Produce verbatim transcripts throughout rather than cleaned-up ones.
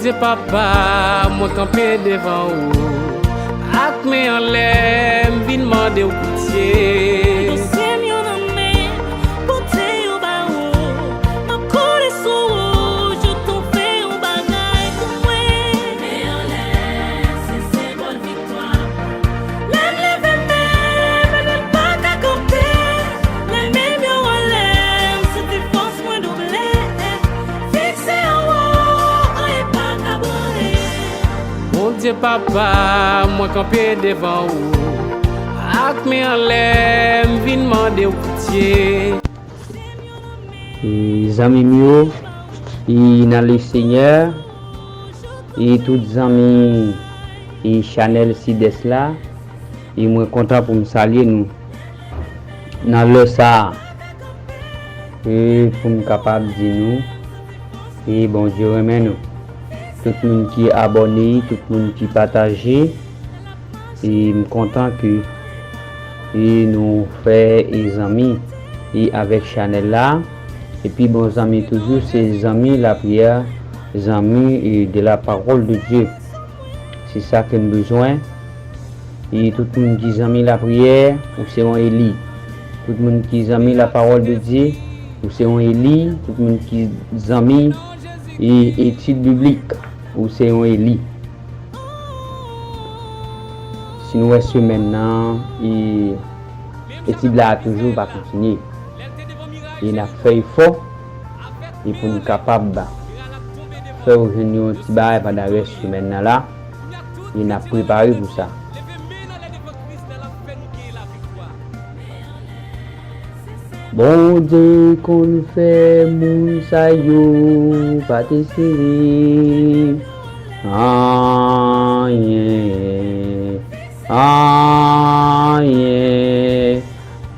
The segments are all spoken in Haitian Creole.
Bondye papa, mwen kanpe devan ou, ak men anlè, m vin mande w pitye. Dosye m yo nan men, pote yo ba ou, m ap koule sou ou, jou tan w fè yon bagay pou mwen. Men anlè, se senbòl viktwa. Lè m leve men, m pa ka kanpe. Lè men m yo anlè, m santi fòs mwen double. Fikse anwo, anyen pa ka branle. Bondye papa, mwen kanpe devan ou, ak men anlè, m vin mande w pitye. E zanmi m yo, e nan le Senyè, e tout zanmi, e chanèl Sidès la, e mwen kontan pou m salye nou nan lè sa a, e pou m kapab di nou, e Bondye renmen nou. Tout moun ki abòne, tout moun ki pataje, e m kontan ke, e nou fè, e zanmi, e avèk chanèl la. Epi bon, zanmi toujou, se zanmi lapriyè, zanmi, e de la parole de Dieu. Se sa ke n bezwen. E tout moun ki zanmi lapriyè, ou se yon eli. Tout moun ki zanmi la parole de Dieu, ou se yon eli. Tout moun ki zanmi, e etid biblik, ou se yon eli. Si nou wè semèn nan, e etid la toujou pa kontinye. E n ap fè efò, e pou n kapab fè w jwenn yon ti bagay pandan rès semèn nan la, e n ap prepare pou sa. Bondye konn fè moun sa yo pa t espere anyen, anyen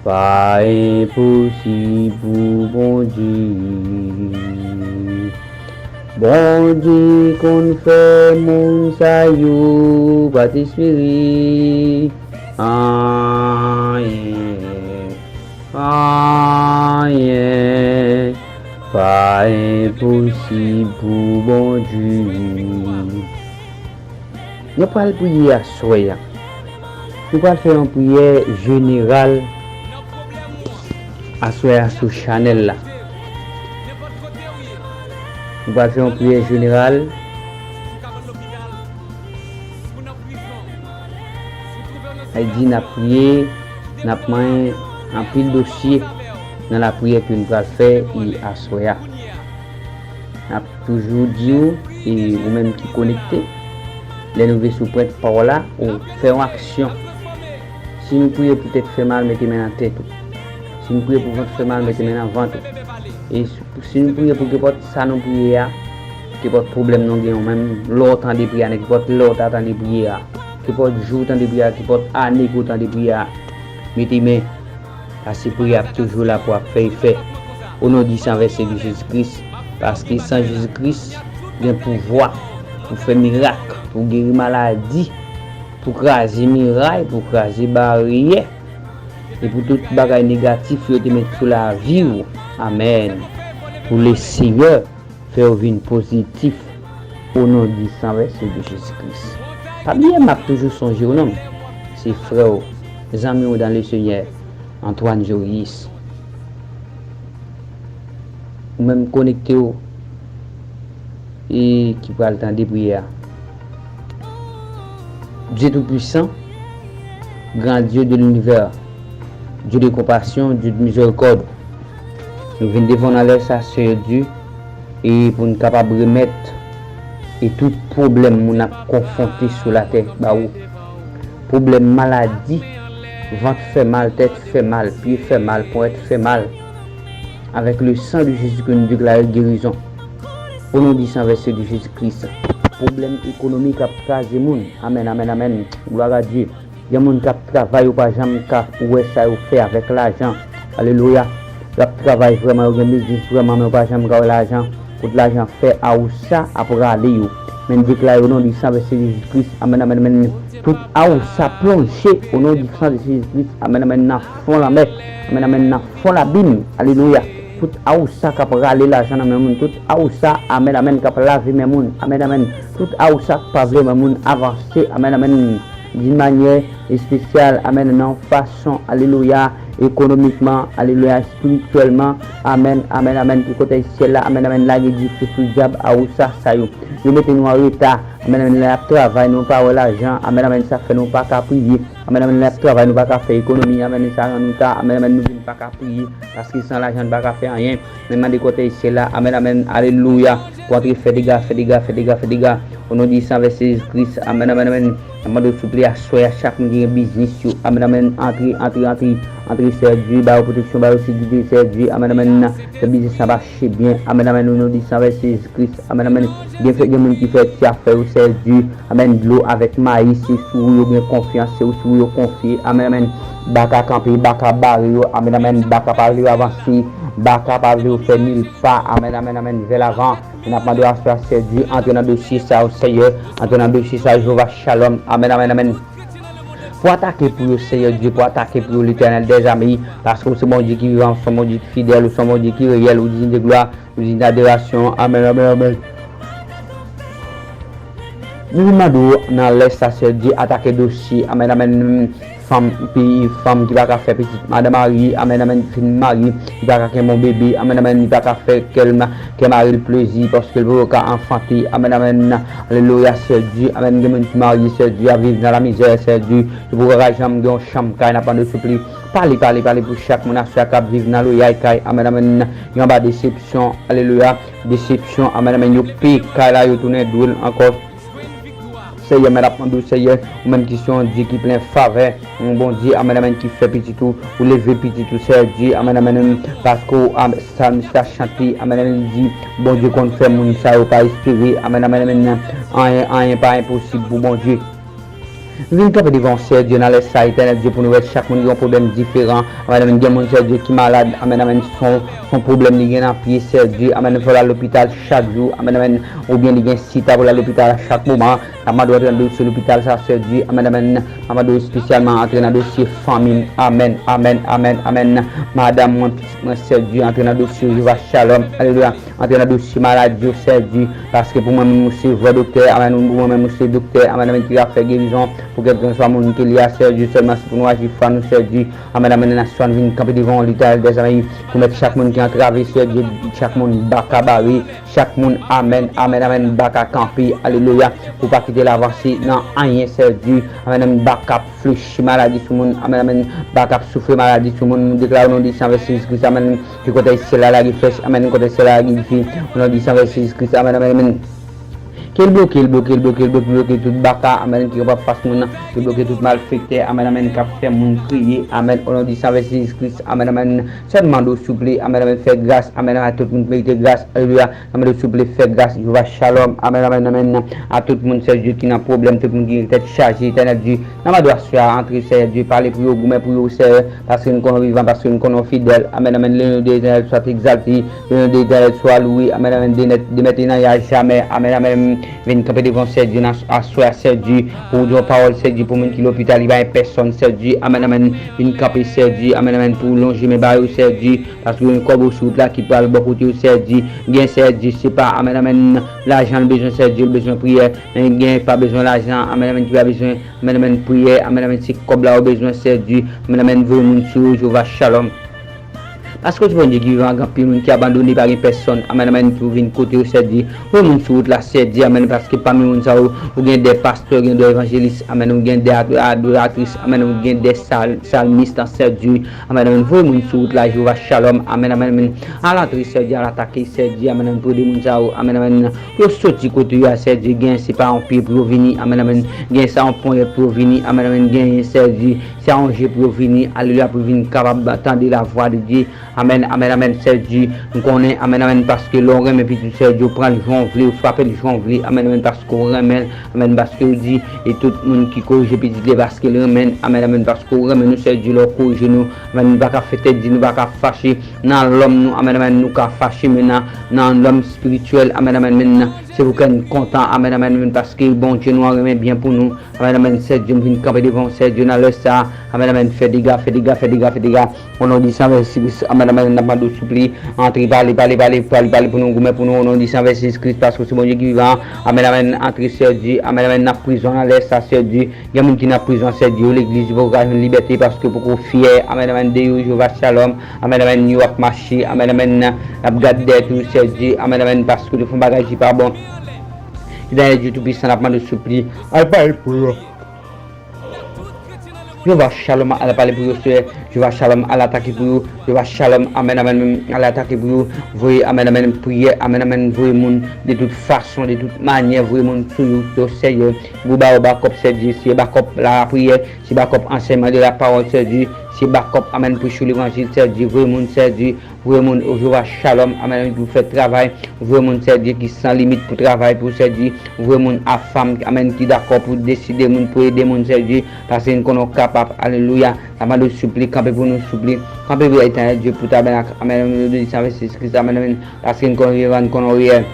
pa enposib pou Bondye. Bondye konn fè moun sa yo pa t espere anyen, anyen pa enposib pou Bondye. Nou pral priye aswè a. Nou pral fè yon priyè jeneral aswè a sou chanèl la. Nou pral fè yon priyè jeneral. Sa vle di n ap priye, n ap manyen anpil dosye nan lapriyè ke n pral fè e aswè a. N ap toujou di w, e ou menm ki konekte, lè nou rive sou pwent pawòl la, ou fè yon aksyon. Si nou priye pou tèt fè mal, mete men nan tèt ou. Si nou priye pou vant fè mal, mete men nan vant ou. E si nou priye pou kenpòt sa nou priye a, kenpòt pwoblèm nou gen, ou menm lè w tande priyè a, nenpòt lè w ta tande priyè a, kenpòt jou w tande priyè a, kenpòt ane ke w tande priyè a, mete men. Paske priyè ap toujou la pou ap fè efè. O non di san vèse de Jezi Kris. Paske san Jezi Kris gen pouvwa pou fè mirak, pou geri maladi, pou kraze miray, pou kraze baryè, e pou tout bagay negatif yo te met sou lavi w. Amèn. Pou le Senyè fè w vin pozitif, o non di san vèse de Jezi Kris. Pa bliye, m ap toujou sonje w non. Se frè w, zanmi w dan le Senyè, Antoine Joris. Ou menm konekte w e ki pral tande priyè a. Dieu Tout-Puissant, grand Dieu de l'univers, Dieu de compassion, Dieu de miséricorde, nou vin devan w nan lè sa, Seyè Dye, e pou n kapab remèt e tout pwoblèm moun ap konfwonte sou latè ba ou. Pwoblèm maladi, vant fè mal, tèt fè mal, pye fè mal, ponyèt fè mal. Avec le sang de Jésus que nous déclarons guérison. O non di san vèse de Jezi Kris. Pwoblèm ekonomik ap kraze moun. Amèn, amèn, amèn. Glwa a Dye. Gen moun k ap travay, yo pa janm ka wè sa yo fè avèk lajan. Alelouya. Y ap travay vrèman, yo gen biznis vrèman, men yo pa janm ka wè lajan. Kot lajan fè a ou sa ap rale yo. Men deklare o non di san vèse Jezi Kris. Amèn, amèn, amèn. Tout a ou sa plonje o non di san de Jezi Kris. Amèn, amèn, nan fon lanmè. Amèn, amèn, nan fon labim. Alelouya. Tout awousa k ap rale lajan nan men moun, tout awousa, amèn, amèn, k ap lave men moun, amèn, amèn, tout awousa k pa vle men moun avanse, amèn, amèn, d'une manière spéciale, amèn, nan fason, alelouya, ekonomikman, alelouya, espirityèlman, amèn, amèn, amèn, ki kote syèl la, amèn, amèn, lage dife sou dyab awousa sa yo. Yo mete nou an reta, amèn, amèn, lè y ap travay, nou pa wè lajan, amèn, amèn, sa fè nou pa ka priye, amèn, amèn, lè y ap travay, nou pa ka fè ekonomi, amèn, sa rann nou ta, amèn, amèn, nou vin pa ka priye, paske san lajan, nou pa ka fè anyen. Men mande kote syèl la, amèn, amèn, alelouya, pou antre fè dega, fè dega, fè dega, fè dega, o non di san vèsè Jezi Kris, amèn, amèn, amèn. Mwen mande w souple aswè a, chak moun ki gen biznis yo, amèn, amèn, antre, antre, antre, antre, Seyè Dye, ba yo pwoteksyon, ba yo sekirite, Seyè Dye, amèn, amèn, fè biznis la mache byen, amèn, amèn, o non di san vèsè Jezi Kris, amèn, amèn. Gen fè, gen moun ki fè ti afè yo, Seyè Dye, amèn, dlo avèk mayi, se sou ou yo gen konfyans, se ou sou ou yo konfye, amèn, amèn. Baka kanpe, baka bare yo, amèn, amèn, baka pa vle yo avanse, baka pa vle yo fè mil pa, amèn, amèn, amèn, vè lavan. N ap mande w aswè a, Seyè Dye, antre nan dosye sa yo, Seyè, antre nan dosye sa yo, Jewova Shalom, amèn, amèn, amèn. Pou atake pou yo, Seyè Dye, pou atake pou yo, Letènèl dèzame, paske ou se Bondye ki vivan, ou se Bondye ki fidèl, ou se Bondye ki reyèl, ou digne de glwa, ou digne d'adoration, amèn, amèn, amèn. Nou vin mande w nan lè sa, Seyè Dye, atake dosye, amèn, amèn, fanm, pi, fanm ki pa ka fè pitit, madan marye, amèn, amèn, ki fin marye, ki pa ka kenbe yon bebe, amèn, amèn, li pa ka fè kè l ma-, kè mari l plezi, paske l poko ka anfante, amèn, amèn, alelouya, Seyè Dye, amèn, gen moun ki marye, Seyè Dye, ap viv nan lamizè, Seyè Dye, yo poko ka janm gen yon chanm kay, n ap mande w souple, pale, pale, pale pou chak moun aswè a k ap viv nan loyay kay, amèn, amèn, yo anba desepsyon, alelouya, desepsyon, amèn, amèn, yo peye kay la, yo tounen dwe l ankò. Seyè, mwen ap mande w, Seyè, ou menm ki se yon Dye ki plen favè, yon Bondye, amèn, amèn, ki fè pitit ou, ou leve pitit ou, Seyè Dye, amèn, amèn, paske ou, am-, salmis la chante, amèn, amèn, li di, Bondye konn fè moun sa yo pa espere, amèn, amèn, amèn, anyen, anyen pa enposib pou Bondye. Nou vin kanpe devan w, Seyè Dye, nan lè sa, Etènèl Dye, pou nou wè chak moun gen yon pwoblèm diferan, amèn, amèn, gen moun, Seyè Dye, ki malad, amèn, amèn, se yon, se yon pwoblèm li gen nan pye, Seyè Dye, amèn, amèn, fò l al lopital chak jou, amèn, amèn, oubyen li gen sida pou l al lopital a chak moman. N ap mande w antre nan dosye lopital sa, Seyè Dye, amèn, amèn. N ap mande w espesyalman antre nan dosye fanmi m. Amèn, amèn, amèn, amèn, amèn. Madanm mwen, pitit mwen, Seyè Dye, antre nan dosye yo, Jewova Shalom. Alelouya. Antre nan dosye maladi yo, Seyè Dye. Paske pou mwen menm, ou se vrè doktè. Amèn. Pou mwen menm, ou se doktè. Amèn, amèn. Ki ka fè gerizon pou kèlkeswa moun ke li a, Seyè Dye. Sèlman se pou nou aji fwa nou, Seyè Dye. Amèn, amèn. Nasyon an vin kanpe devan w, Letènèl dèzame. Pwomèt chak moun ki antrave, Seyè Dye, chak moun baka bare, chak moun, amèn, amèn, amèn, baka kanpe, alelouya, pou pa kite l avanse nan anyen, Seyè Dye, amèn, amèn, baka ap flechi maladi sou moun, amèn, amèn, baka ap soufle maladi sou moun, nou deklare o non di san vèsè Jezi Kris, amèn, ke kòtèy syèl la lage flèch, amèn, kòtèy syèl la lage dife, o non di san vèsè Jezi Kris, amèn, amèn, amèn. Ke l bloke, l bloke, l bloke, l bloke, bloke tout baka, amèn, ki ap fas moun nan, ke l bloke tout malfektè, amèn, amèn, k ap fè moun kriye, amèn, o non di san vèsè Jezi Kris, amèn, amèn, sèlman mande w souple, amèn, amèn, fè gras, amèn, amèn, tout moun ki merite gras, alelouya, amèn, souple, fè gras, Jewova Shalom, amèn, amèn, amèn, a tout moun, Seyè Dye, ki nan pwoblèm, tout moun ki gen tèt chaje, Etènèl Dye, nan mande w aswè a, antre, Seyè Dye, pale pou yo, goumen pou yo, Seyè, paske n konnen w vivan, paske n konnen w fidèl, amèn, amèn, le nom de l'Éternel soit exalté, le nom de l'Éternel soit loué, amèn, amèn, de nèt, de mèt e nan ya jamè, amèn, amèn, vin kanpe devan Seyè Dye nan aswè a, Seyè Dye, pou w di yon pawòl, Seyè Dye, pou moun ki lopital, li pa gen pèsòn, Seyè Dye, amèn, amèn, vin kanpe, Sèdye, amèn, amèn, pou lonje men ba yo, Sèdye, paske gen kòb ou sou wout la ki pral bò kote yo, Sèdye, gen Sèdye, se pa, amèn, amèn, lajan l bezwen, Sèdye, l bezwen priyè, men gen pa bezwen lajan, amèn, amèn, ki pa bezwen, amèn, amèn, priyè, amèn, amèn, se kòb la yo bezwen, Sèdye, amèn, amèn, voye moun sou yo, Jewova Shalom. Paske w se Bondye ki vivan, gen anpil moun ki abandone, pa gen pèsòn, amèn, amèn, ki vin kote yo, Sèdye, voye moun sou wout la, Sèdye, amèn, paske pami moun sa yo, ou gen de pastè, gen de evanjelis, amèn, ou gen de ad-, adoratris, amèn, ou gen de sal-, salmis nan Sèdye, amèn, amèn, voye moun sou wout la, Jewova Shalom, amèn, amèn, amèn, al antre, Sèdye, al atake, Sèdye, amèn, amèn, pou ede moun sa yo, amèn, amèn, pou yo soti kote yo a, Sèdye, gen se pa yon pye pou yo vini, amèn, amèn, gen se yon ponyèt pou yo vini, amèn, amèn, gen Sèdye, se yon je pou yo vini, alelouya, pou yo vin kapab tande lavwa de Dye, amèn, amèn, amèn, Sèdye, m konnen, amèn, amèn, paske lè w renmen pitit Sèdye, w pran l jan w vle, w frape l jan w vle, amèn, amèn, paske w renmen l, amèn, paske w di, e tout moun ki korije pitit li, paske l renmen l, amèn, amèn, paske w renmen nou, Sèdye, lè w korije nou, amèn, nou pa ka fè tèt di, nou pa ka fache nan lòm nou, amèn, amèn, nou ka fache, men nan, nan lòm espirityèl, amèn, amèn, men nan, se pou kè n kontan, amèn, amèn, amèn, paske Bondye nou an renmen byen pou nou, amèn, amèn, Sèdye, m vin kanpe devan w, Sèdye, nan lè sa a, Amèn, amèn. Fè dega, fè dega, fè dega, fè dega. O non di San vèsè Jezi Kris, amèn, amèn. N ap mande w soupli, antre, pale, pale, pale, pale, pale pou nou, goumen pou nou, o non di San vèsè Jezi Kris, paske w se Bondye ki vivan. Amèn, amèn. Antre, Sèdi, amèn, amèn. Nan prizon, nan lè sa, Sèdi. Gen moun ki nan prizon, Sèdi, yo legliz, yo poko ka jwenn libète, paske yo poko fyè. Amèn, amèn. De yo, Jewova Shalom. Amèn, amèn. Yo ap mache, amèn, amèn. N ap gade dèyè tou, Sèdi, amèn, amèn. Paske yo fè yon bagay ki pa bon. Etènèl Dye Toupisan, n ap mande w soupli, al pale pou yo. Jewova Shalom, al pale pou yo, Seyè. Jewova Shalom, al atake pou yo. Jewova Shalom, amèn, amèn, amèn, al atake pou yo. Voye, amèn, amèn, priyè, amèn, amèn, voye moun de tout fason, de tout manyè, voye moun sou yo, Seyè. Pou ba yo bakòp, Sèdi, se bakòp lapriyè, se bakòp ansèyman de lapawòl, Sèdi, se bakòp, amèn, preche levanjil, Sèdi, voye moun, Sèdi, voye moun, o Jewova Shalom, amèn, amèn, pou fè travay, voye moun, Sèdi, ki san limit pou travay pou Sèdi, voye moun a fam, amèn, ki dakò pou deside moun, pou ede moun, Sèdi, paske n konnen w kapab, alelouya, n ap mande w soupli, kanpe pou nou, soupli, kanpe pou Etènèl Dye pou tabènak, amèn, amèn, o non di San vèsè Jezi Kris, amèn, amèn, paske n konnen w vivan, n konnen w reyèl.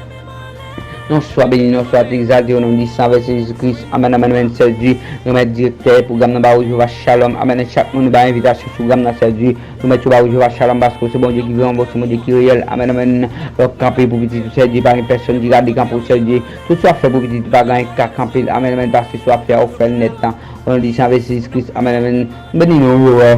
Non swa beni, non swa egzalte, o non di San vèsè Jezi Kris, amèn, amèn, amèn, Sèdi, remèt direktè pwogram nan ba ou, Jewova Shalom, amèn, chak moun ou ba envitasyon sou pwogram nan, Sèdi, nou mèt yo ba ou, Jewova Shalom, paske w se Bondye ki vivan, w se Bondye ki reyèl. Amèn, amèn. Lè w kanpe pou pitit ou, Sèdi, pa gen pèsonn ki ka dekanpe w, Sèdi. Tout sa w ap fè pou pitit ou, pa gen anyen ki ka kanpe l. Amèn, amèn, paske sa w ap fè a, ou fè l nèt. O non di San vèsè Jezi Kris. Amèn, amèn. M beni nou, Jewova.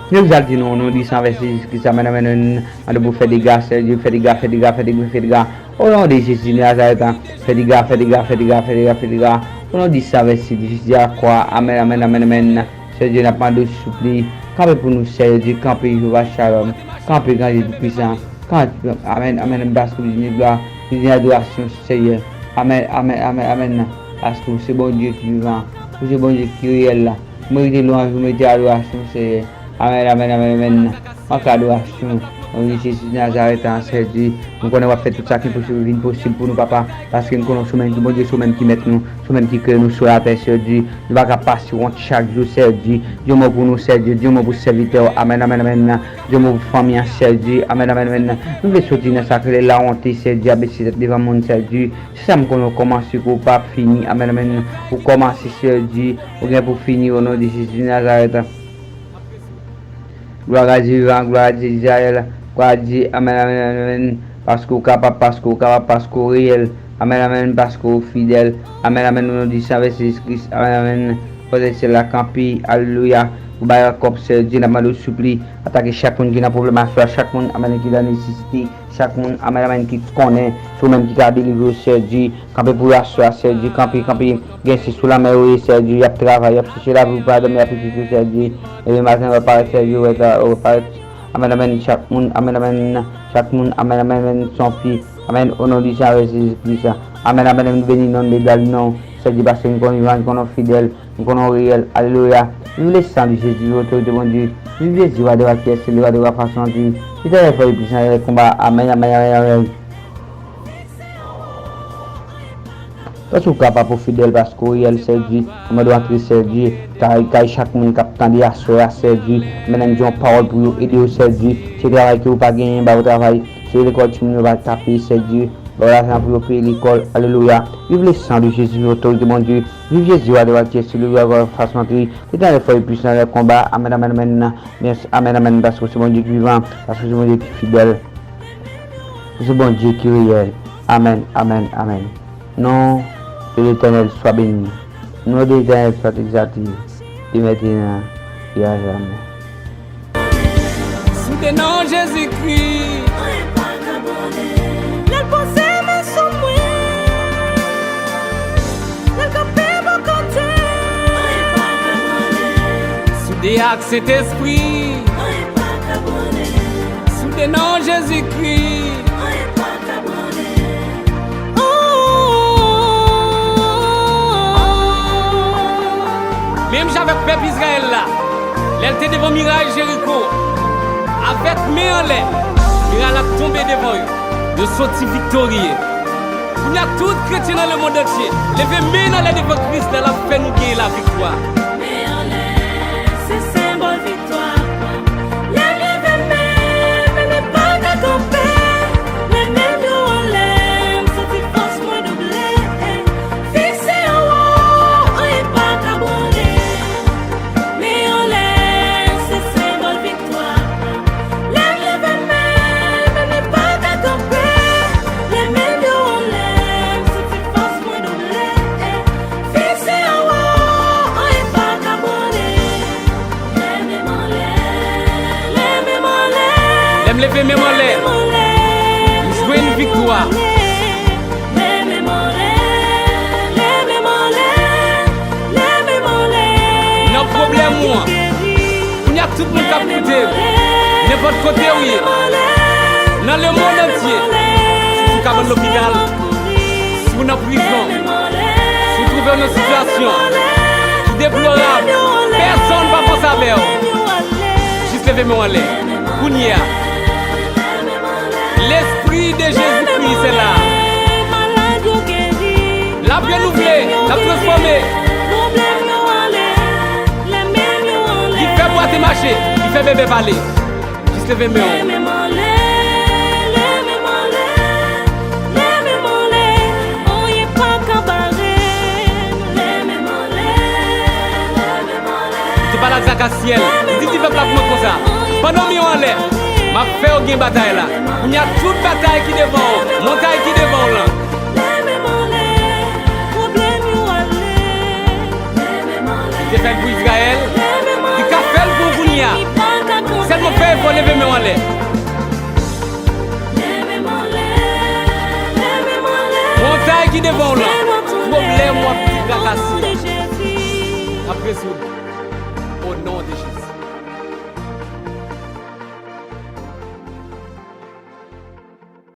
Nou egzalte non w, o non di San vèsè Jezi Kris. Amèn, amèn, amèn. Mande pou fè dega, Sèdi, fè dega, fè dega, fè dega, fè dega. O non de Jezi Nazarèt, fè dega, fè dega, fè dega, fè dega, fè dega. O non di San vèsè Jezi a kwa. Amèn, amèn, amèn, amèn. Sèdi, n ap mande w soupli, kanpe pou nou, Sèdi, kanpe Jewova Shalom, kanpe Gran Dye Toupisan, kanpe, amèn, amèn, paske w digne glwa, w digne adorasyon, Seyè. Amèn, amèn, amèn, amèn. Paske w se Bondye ki vivan, w se Bondye ki reyèl la. Ou merite lwanj, ou merite adorasyon, Seyè. Amèn, amèn, amèn, amèn. Manke adorasyon. O non de Jezi Nazarèt, Sèdi, nou konnen w ap fè tout sa ki posib vin posib pou nou, papa, paske nou konnen w se ou menm ki Bondye, se ou menm ki mèt nou, se ou menm ki kreye nou sou latè, Sèdi. Nou pa ka pase wont chak jou, Sèdi. Di yon mo pou nou, Sèdi. Di yon mo pou sèvitè w. Amèn, amèn, amèn. Di yon mo pou fanmi an, Sèdi. Amèn, amèn, amèn. Nou vle soti nan sa k rele lawonte, Sèdi, ap bese tèt devan moun, Sèdi. Se sa m konnen w kòmanse, ke w p ap fini. Amèn, amèn. Ou kòmanse, Sèdi, ou gen pou fini, o non de Jezi Nazarèt. Glwa a Dye vivan, glwa a Dye Izrayèl, glwa a Dye, amèn, amèn, amèn, amèn. Paske w kapab, paske w kapab, paske w reyèl. Amèn, amèn, paske w fidèl. Amèn, amèn, o non di San vèsè Jezi Kris. Amèn, amèn. Pòtay syèl la kanpe, alelouya. Ou bay kòb, Sèdi, n ap mande w soupli, atake chak moun ki nan pwoblèm aswè a, chak moun, amèn, ki nan nesesite. Chak moun, amèn, amèn, ki konnen se ou menm ki ka delivre yo, Sèdi. Kanpe pou yo aswè a, Sèdi. Kanpe, kanpe. Gen se sou lanmè yo ye, Sèdi. Y ap travay, y ap chèche lavi pou pa dòmi, y ap pitit yo, Sèdi. Leve maten, w ap parèt, Sèdi, w ap parèt. Amèn, amèn. Chak moun, amèn, amèn. Chak moun, amèn, amèn, amèn. Se yon fi, amèn, o non di Seyè Jezi Kris. Amèn, amèn, amèn. Beni non, beni non, Sèdi, paske nou konnen, nou konnen w fidèl. Nou konnen w reyèl. Alelouya. Viv le sang de Jésus, viv otorite Bondye. Viv Jezi, wa de wa ki ès, le wa de wa fason anpil. Etènèl fò e pwisan nan konba. Amèn, amèn, amèn, amèn. Paske w kapab, ou fidèl, paske w reyèl, Sèdi. Mande w antre, Sèdi. Kay, kay chak moun k ap tande aswè a, Sèdi. Mennen m di yon pawòl pou yo ede yo, Sèdi. Se travay ke yo pa genyen, ba yo travay. Se lekòl timoun yo pa ka peye, Sèdi. Ba yo lajan pou yo peye lekòl. Alelouya. Viv le sang de Jésus, viv otorite Bondye. Viv Jezi, wa de wa ki ès, le wa de wa fason anpil. Etènèl fò e pwisan nan konba. Amèn, amèn, amèn. Mèsi, amèn, amèn, paske w se Bondye ki vivan, paske w se Bondye ki fidèl, ou se Bondye ki reyèl. Amèn, amèn, amèn. Non de l'Éternel soit béni. Non de l'Éternel soit exalté, dès maintenant et à jamais. Sou de non Jezikri. Lè l poze men sou mwen, lè l kanpe bò kote m. Sou de ak Sentespri. Sou de non Jezikri. Menm jan avèk pèp Izrayèl la, lè l te devan miray Jeriko, avèk men anlè, miray la tonbe devan yo, yo soti viktorye. Kounye a, tout kretyen nan lemonn antye, leve men n anlè devan Kris la, l ap fè nou genyen laviktwa. Men anlè, se senbòl viktwa. Lè m leve men, men m pa ka kanpe. Lè men m yo anlè, m santi fòs mwen double. Fikse anwo, anyen pa ka Viktwa. Nan pwoblèm ou an, kounye a tout moun k ap koute m, nenpòt kote w ye, nan lemonn antye, si w kabann lopital, si w nan prizon, si w twouve w nan sitiyasyon ki deplorab, pèsonn pa panse avè w. Jis leve men w anlè. Kounye a. Lespri de Jezikri se la. L ap renouvle, l ap transfòme. Li fè bwate mache, li fè bebe pale. Jis leve men w. Li te pale ak Zakasyèl. Li di, di pèp la pou mwen konsa, pandan w men w anlè, m ap fè yo gen batay la. Kounye a, tout batay ki devan w, montay ki devan w lan, li te fè l pou Izrayèl, li ka fè l pou w kounye a. Sèlman fè efò, leve men w anlè. Montay ki devan w lan, pwoblèm w ap trakase, ap rezoud. O non de